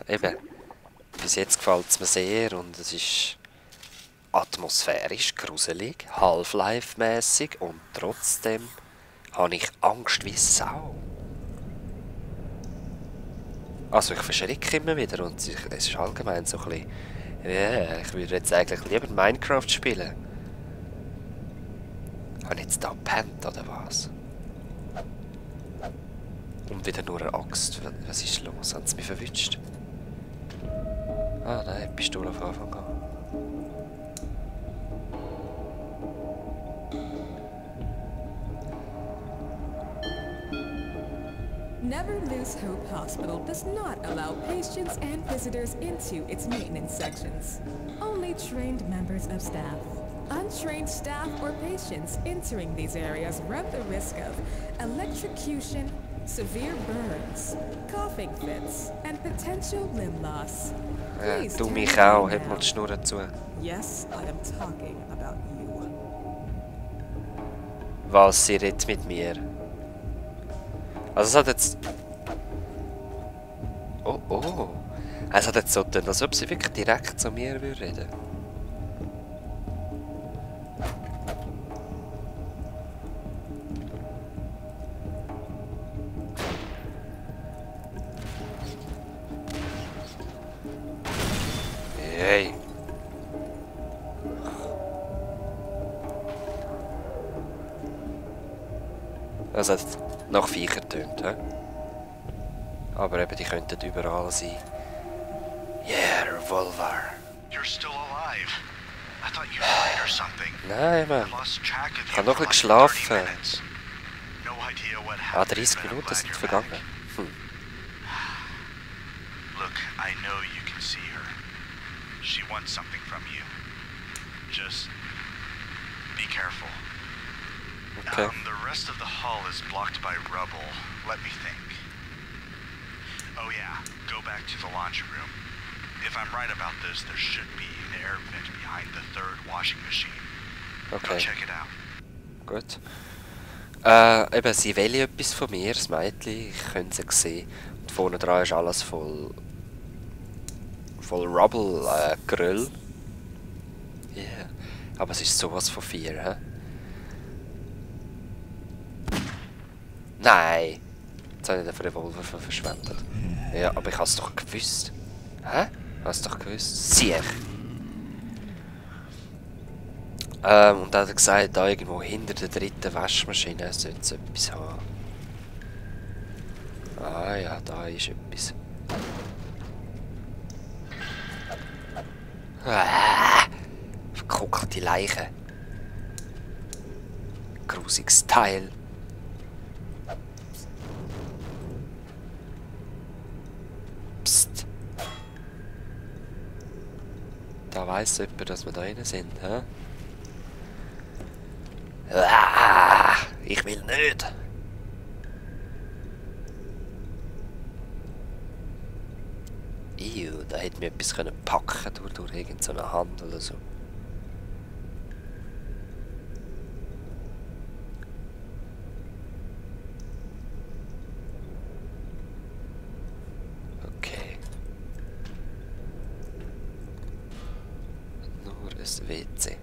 Eben. Bis jetzt gefällt es mir sehr und es ist atmosphärisch, gruselig, Half-Life-mäßig und trotzdem habe ich Angst wie Sau. Also ich verschrecke immer wieder und es ist allgemein so ein bisschen... Ja, ich würde jetzt eigentlich lieber Minecraft spielen. Habe ich jetzt da gepennt oder was? Und wieder nur eine Axt. Was ist los? Haben sie mich verwünscht? Ah nein, Pistole auf Anfang an. Never Lose Hope Hospital does not allow patients and visitors into its maintenance sections. Only trained members of staff. Untrained staff or patients entering these areas run the risk of electrocution, severe burns, coughing fits, and potential limb loss. Please Du turn mich away auch, heb now. mal die Schnur zu. Yes, I am talking about you. Was, sie redet mit mir? Also es hat jetzt... Oh, oh. Es hat jetzt so getan, als ob sie wirklich direkt zu mir würde reden. Hey. Es hat nach Viecher getönt, hä? Aber eben, die könnten überall sein. Yeah, Revolver. You're still alive. I thought you died or something. Nein, Mann. I lost track of Ich you habe noch for ein like bisschen 30 geschlafen. minutes. No idea what Ah, happened, 30 but I'm Minuten glad sind you're vergangen. back. Hm. Look, I know you can see her. She wants something from you. Just be careful. Okay. The rest of the hall is blocked by rubble. Let me think. Oh yeah, go back to the laundry room. If I'm right about this, there should be an air vent behind the third washing machine. Go Okay, check it out. gut. Eben, sie will etwas von mir, das Mädchen. Ich könnte sie sehen. Und vorne dran ist alles voll Rubble, Geröll. Yeah. Aber es ist sowas von 4, hä? Nein! Jetzt habe ich den Revolver verschwendet. Ja, aber ich habe es doch gewusst. Hä? Ich habe es doch gewusst. Sieh! Und dann hat er gesagt, da irgendwo hinter der dritten Waschmaschine sollte es etwas haben. Ah ja, da ist etwas. Verkokelte Leiche. Grusiges Teil. Psst. Da weiss jemand, dass wir da rein sind, hä? Ich will nicht. Da hätte mir etwas packen können durch irgendeine Hand oder so. Okay. Nur ein WC.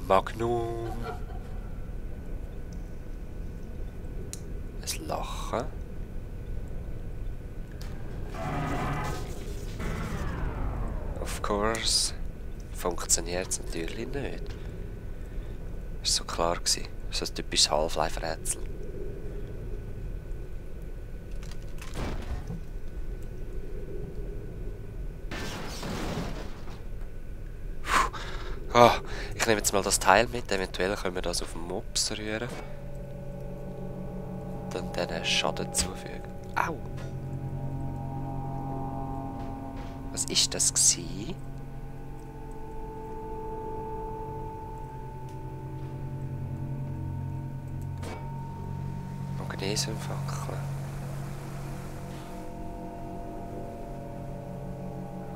Magnum. Ein Lachen. Of course. Funktioniert es natürlich nicht. Das war so klar. Das ist ein typisches Half-Life-Rätsel. Oh, ich nehme jetzt mal das Teil mit, eventuell können wir das auf den Mops rühren. Dann diesen Schaden zufügen. Au! Was ist das gsi? Magnesiumfackel.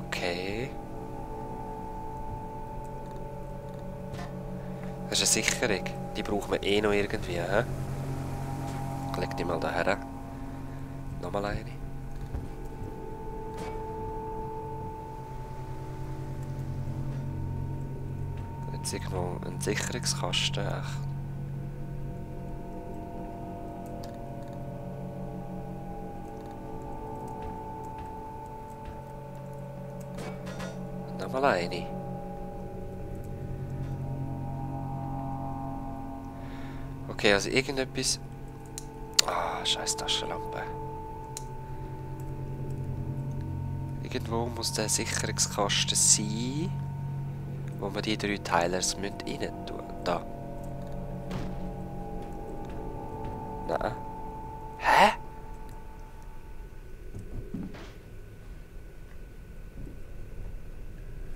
Okay. Das ist Versicherung. Die braucht man eh noch irgendwie, hä? Ich leg die mal daher. Nochmal eine. Jetzt irgendwo ein Sicherungskasten, echt. Nochmal eine. Okay, also irgendetwas... Ah, scheiß Taschenlampe. Irgendwo muss der Sicherungskasten sein, wo wir die 3 Teilers rein tun. Da. Nein. Hä?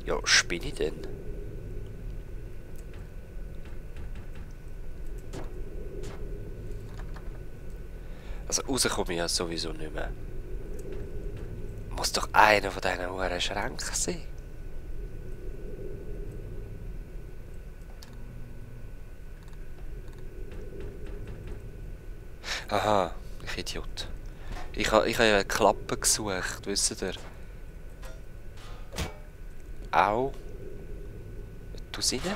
Ja, spinne ich denn? Also rauskomme ich ja sowieso nicht mehr. Muss doch einer von diesen hohen Schränken sein. Aha, ich Idiot. Ich habe ja eine Klappe gesucht, wisst ihr? Au. Du rein?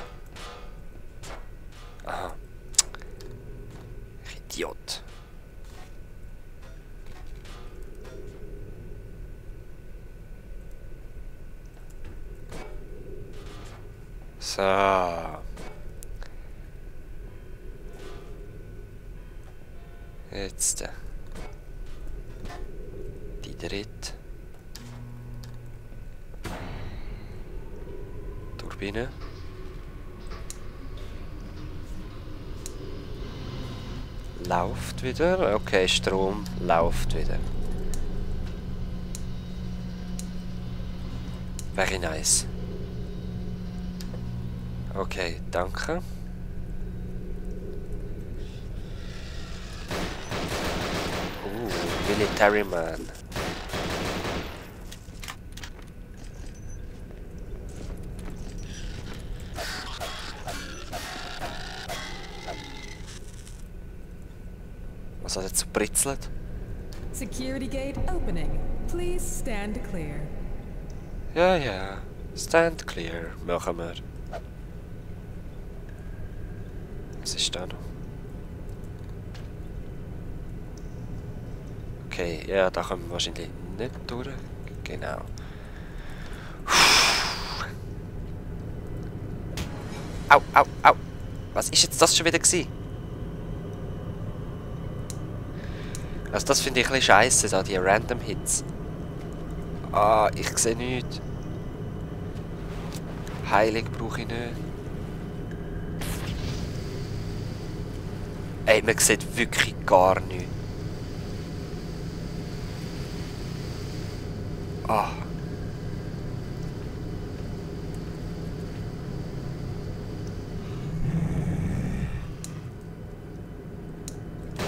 Aha. Ich Idiot. So. Jetzt. Die dritte. Turbine. Läuft wieder. Okay, Strom läuft wieder. Very nice. Okay, danke. Military Man. Was hat er zu britzelt? Security gate opening. Please stand clear. Ja, ja. Stand clear. Machen wir. Was ist da noch? Okay, ja, da kommen wir wahrscheinlich nicht durch. Genau. Au, au, au. Was ist jetzt das schon wieder gewesen? Also das finde ich ein bisschen scheisse, da die Random Hits. Ah, ich sehe nichts. Heilig brauche ich nicht. Ey, man sieht wirklich gar nichts. Ah.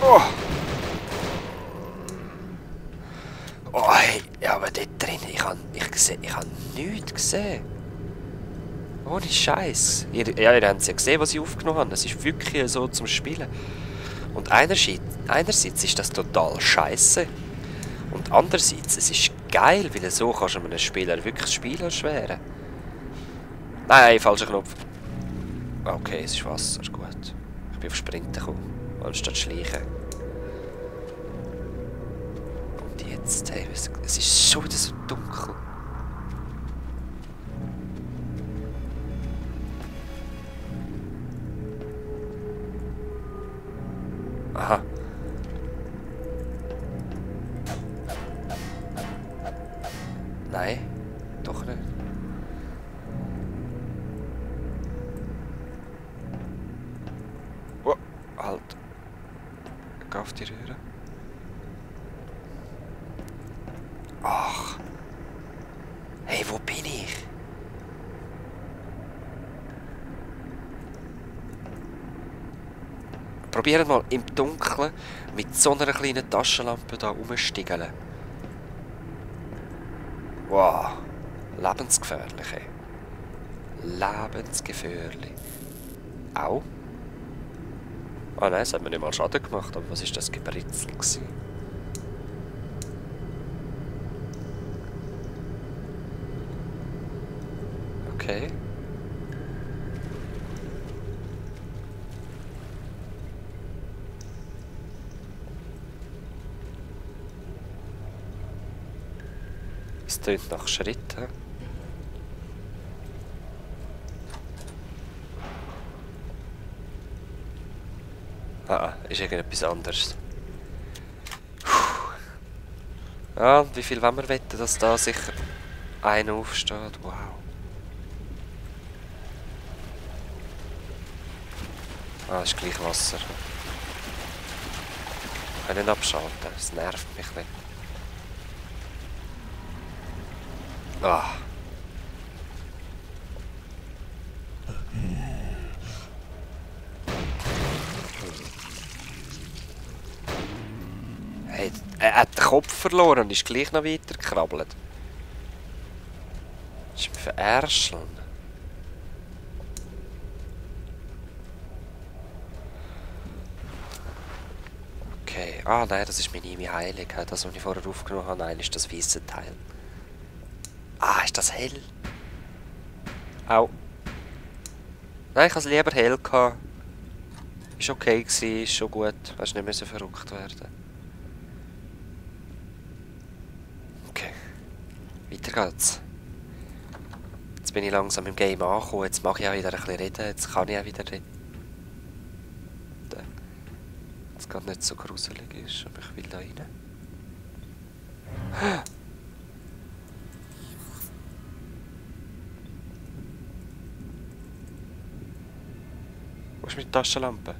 Oh. Oh, hey. Ja, aber dort drin, ich habe nichts gesehen. Ohne Scheiß. Ja, ihr habt es ja gesehen, was ich aufgenommen habe. Es ist wirklich so zum Spielen. Und einerseits ist das total scheiße. Und andererseits, es ist geil, weil so kannst du einem Spieler wirklich das Spiel erschweren. Nein, falscher Knopf. Okay, es ist Wasser, gut. Ich bin auf Sprinten gekommen, anstatt schleichen. Und jetzt, hey, es ist schon wieder so dunkel. Aha. Nein, doch nicht. Oh, halt. Geh auf die Röhre. Ach. Hey, wo bin ich? Probiert mal im Dunkeln mit so einer kleinen Taschenlampe da rumstiegeln. Wow, lebensgefährlich, ey. Lebensgefährlich. Au. Ah nein, es hat mir nicht mal Schaden gemacht, aber was ist das Gebritzel gewesen? Okay. Es tönt nach Schritten. Ah, ist irgendetwas anderes. Ja, wie viel wollen wir wetten, dass da sicher einer aufsteht? Wow. Ah, das ist gleich Wasser. Ich kann nicht abschalten, das nervt mich nicht. Ah. Hey, er hat den Kopf verloren und ist gleich noch weiter gekrabbelt. Das ist mir verärscheln. Okay. Ah nein, das ist meine Heilung. Das, was ich vorher aufgenommen habe, nein, ist das weiße Teil. Ah, ist das hell? Au. Nein, ich hatte es lieber hell gehabt. Ist okay gewesen, ist schon gut. Hast nicht müssen verrückt werden. Okay. Weiter geht's. Jetzt bin ich langsam im Game angekommen. Jetzt mag ich auch wieder ein bisschen reden. Jetzt kann ich auch wieder reden. Jetzt gerade nicht so gruselig ist, aber ich will da rein. Wo ist meine Taschenlampe?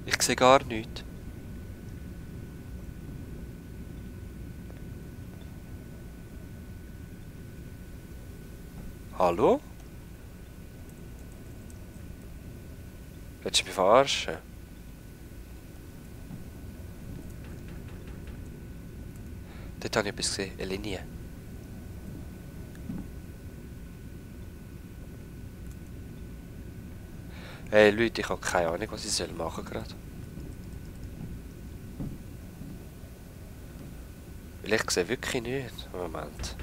Ich sehe gar nichts. Hallo? Willst du mich verarschen? Dort habe ich etwas gesehen, eine Linie. Hey Leute, ich habe keine Ahnung, was ich machen soll gerade. Weil ich sehe wirklich nichts. Moment.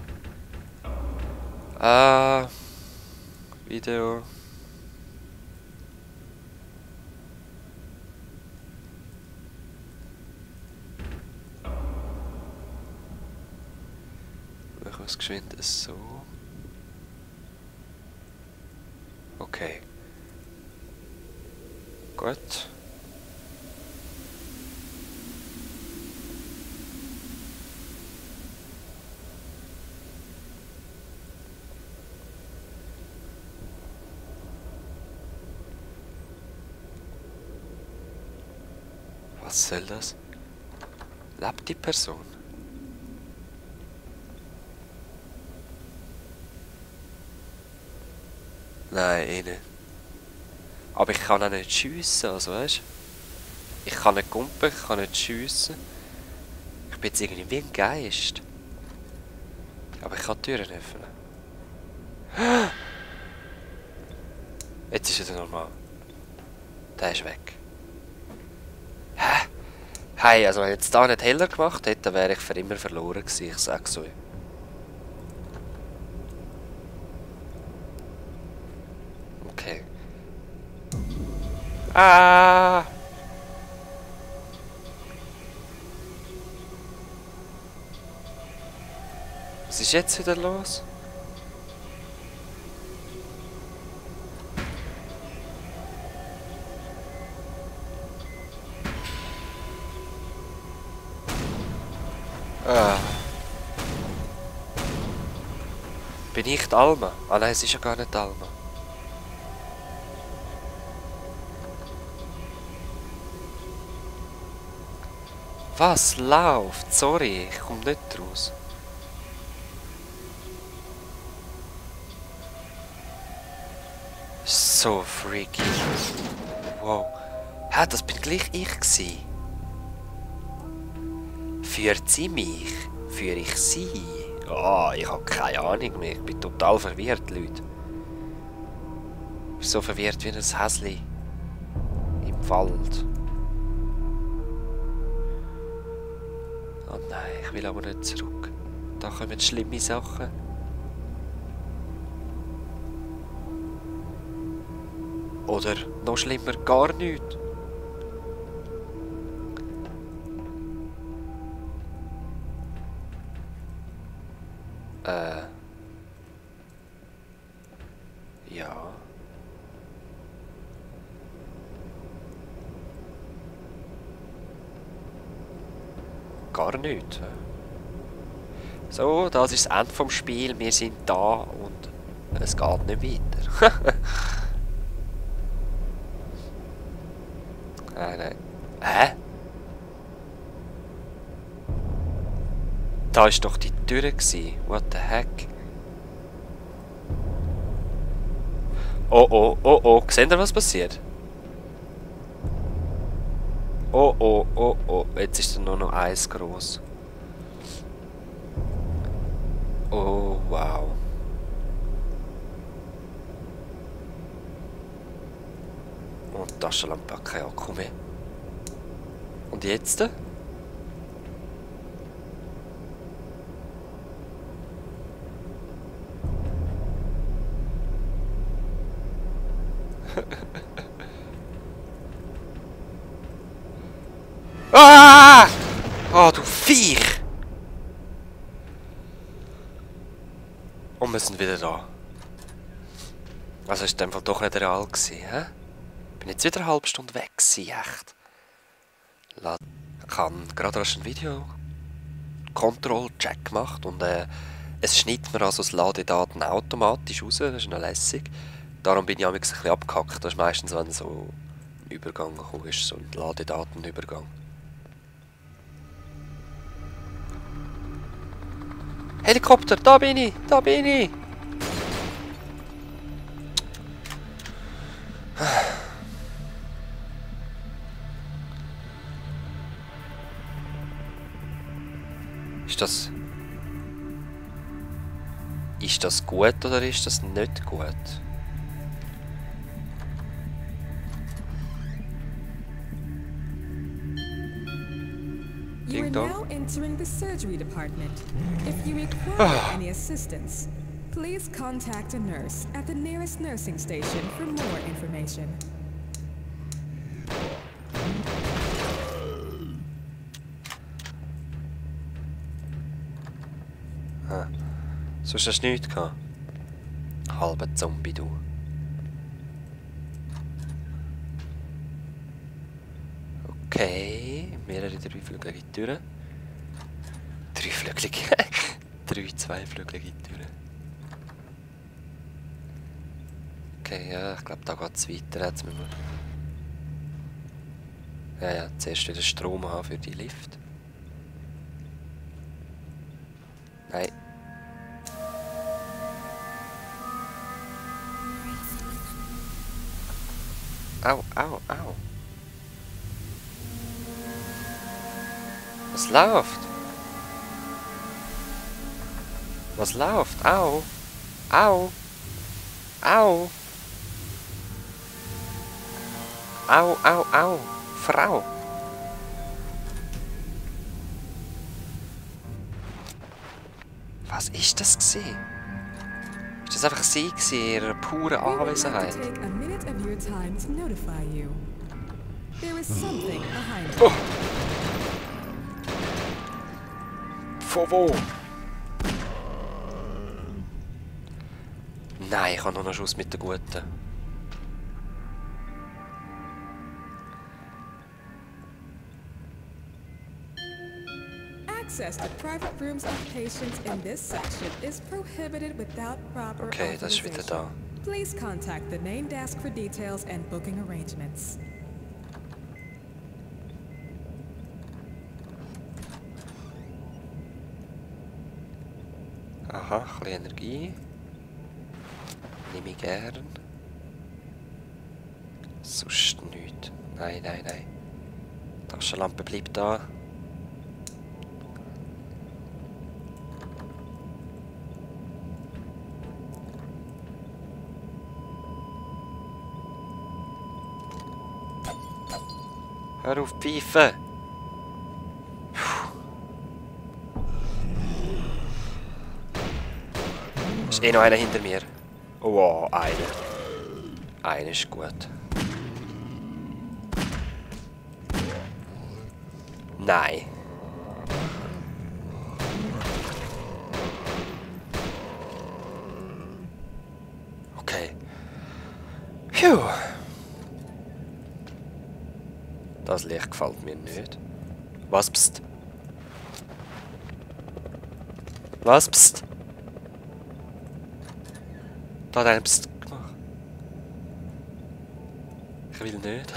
Video. Ich muss geschwind so. Okay. Gut. Was soll das? Lebt die Person? Nein, eh nicht. Aber ich kann auch nicht schiessen, also weißt du? Ich kann nicht kumpen, ich kann nicht schiessen. Ich bin jetzt irgendwie wie ein Geist. Aber ich kann die Türen öffnen. Jetzt ist er normal. Der ist weg. Hä? Hey, also wenn ich jetzt da nicht heller gemacht hätte, dann wäre ich für immer verloren gewesen, ich sag's so. Okay. Ah! Was ist jetzt wieder los? Ah. Bin ich die Alma? Ah nein, es ist ja gar nicht die Alma. Was läuft? Sorry, ich komme nicht raus. So freaky. Wow. Hä, das bin gleich ich gsi. Führt sie mich? Führe ich sie? Oh, ich habe keine Ahnung mehr. Ich bin total verwirrt, Leute. bin so verwirrt wie ein Häsli. Im Wald. Oh nein, ich will aber nicht zurück. Da kommen schlimme Sachen. Oder noch schlimmer, gar nichts. Ja. Gar nichts. So, das ist das Ende vom Spiel. Wir sind da und es geht nicht weiter. Nein, nein. Hä? Da war doch die Tür gsi. What the heck? Oh oh, oh oh. Seht ihr, was passiert? Oh oh, oh oh. Jetzt ist nur noch eins groß. Oh wow. Und die Taschenlampe hat keinen Akku mehr. Und jetzt? Ah! Oh, du Viech! Und wir sind wieder da. Also ist in dem Fall doch nicht real gewesen, hä? Bin jetzt wieder eine halbe Stunde weg gewesen, echt. Ich habe gerade erst ein Video Control-Check gemacht und es schneidet mir also das Ladedaten automatisch raus, das ist noch lässig. Darum bin ich ein bisschen abgehackt, das ist meistens, wenn so ein Übergang gekommen ist, so ein Ladedatenübergang. Helikopter, da bin ich, da bin ich! Ist das gut oder ist das nicht gut? You are Ding dong. now entering the surgery department. If you require any assistance, please contact a nurse at the nearest nursing station for more information. Sonst hast du nichts gehabt. Halber Zombie, du. Okay, mehrere dreiflügelige Türen. Dreiflügelige? 3 zweiflügelige Türen. Okay, ja, ich glaube, da geht es weiter. Jetzt müssen wir... Ja, zuerst wieder Strom haben für die Lift. Nein. Au, au, au. Was läuft? Was läuft? Au. Au. Au. Au, au, au. Frau. Was ist das gewesen? Ist das einfach sie gewesen, in ihrer puren We would like Anwesenheit? to take a minute of your time to notify you. There is something behind it. Oh. Von wo? Nein, ich habe noch einen Schuss mit der Guten. Access to private rooms of patients in this section is prohibited without proper Okay, das ist wieder authorization. da. Please contact the main desk for details and booking arrangements. Aha, ein bisschen Energie. Nehme ich gern. Sonst nichts. Nein, nein, nein. Die Taschenlampe bleibt da. Hör auf pfeifen! Ist eh noch einer hinter mir. Oh, wow, einer. Einer ist gut. Nein. Okay. Phew. Das Licht gefällt mir nicht. Was pst? Was pst? Da hat einer pst gemacht. Ich will nicht.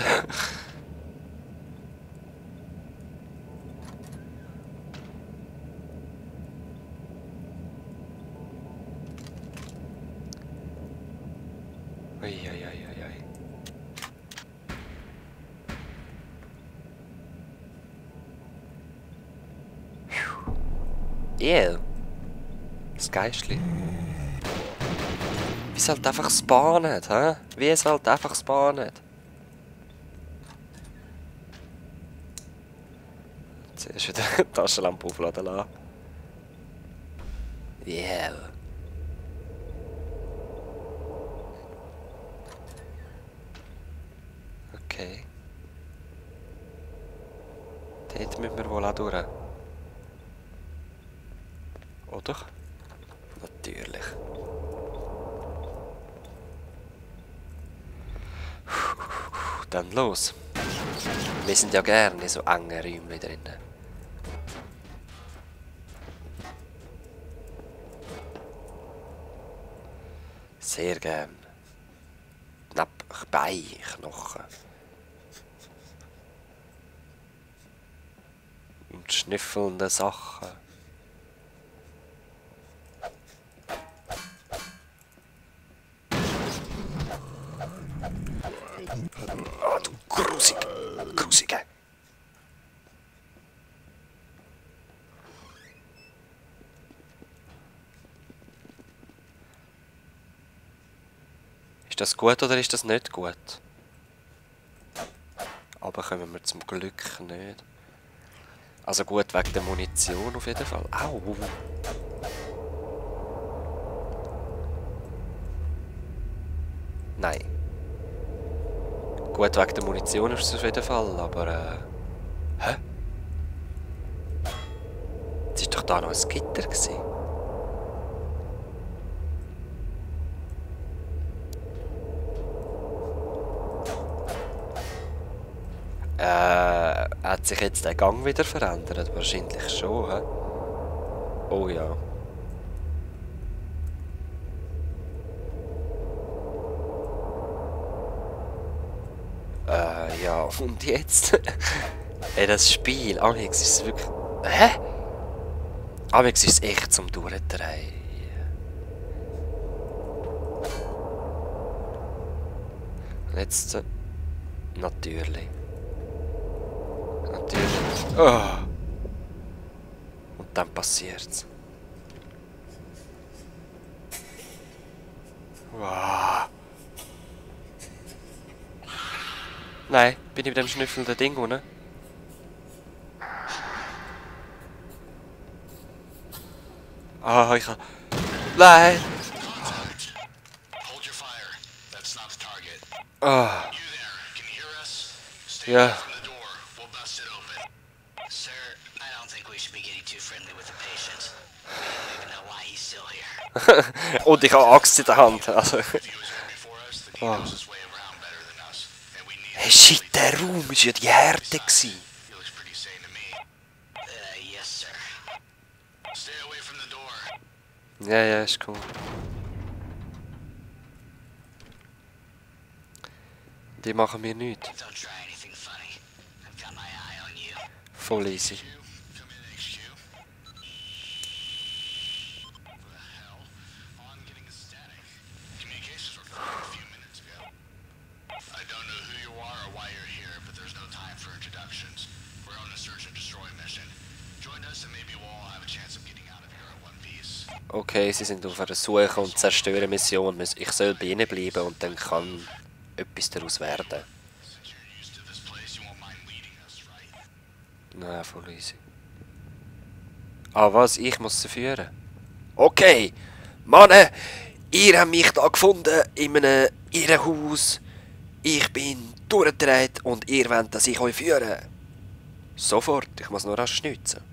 Uiuiuiui. Ew. Das Geistli. Wie es halt einfach spawnet, hä? Wie es halt einfach spawnet. Zuerst wieder die Taschenlampe aufladen lassen. Yeah. Okay. Dort müssen wir wohl auch durch. Oder? Natürlich. Dann los. Wir sind ja gerne in so engen Räumen drinnen. Sehr gern. Beinknochen. Und schnüffelnde Sachen. Oh, du Grusige. Ist das gut oder ist das nicht gut? Aber kommen wir zum Glück nicht. Also gut wegen der Munition auf jeden Fall. Au! Nein. Gut wegen der Munition ist es auf jeden Fall, aber hä? Es war doch da noch ein Gitter gewesen. Hat sich jetzt der Gang wieder verändert? Wahrscheinlich schon, hä? Oh ja. Ja, und jetzt? Ey, das Spiel, Alex, ist es wirklich... Hä? Alex ist es echt zum Durchdrehen. Und jetzt... natürlich. Natürlich. Oh. Und dann passiert's. Wow. Nein, bin ich bei dem schnüffelnden Ding, oder? Ah, ich kann... Nein! Ah. Ja. Und ich habe Axt in der Hand. Also. Oh. Hey, shit, der Raum war ja die Härte. Ja, ja, ist cool. Die machen mir nichts. Voll easy. Okay, sie sind auf einer Suche- und Zerstören-Mission. Ich soll bei ihnen bleiben und dann kann etwas daraus werden. Nein, voll easy. Ah, was? Ich muss sie führen? Okay! Mann, ihr habt mich da gefunden in einem Irrenhaus. Ich bin durchgedreht und ihr wollt, dass ich euch führe. Sofort, ich muss nur rasch schnitzen.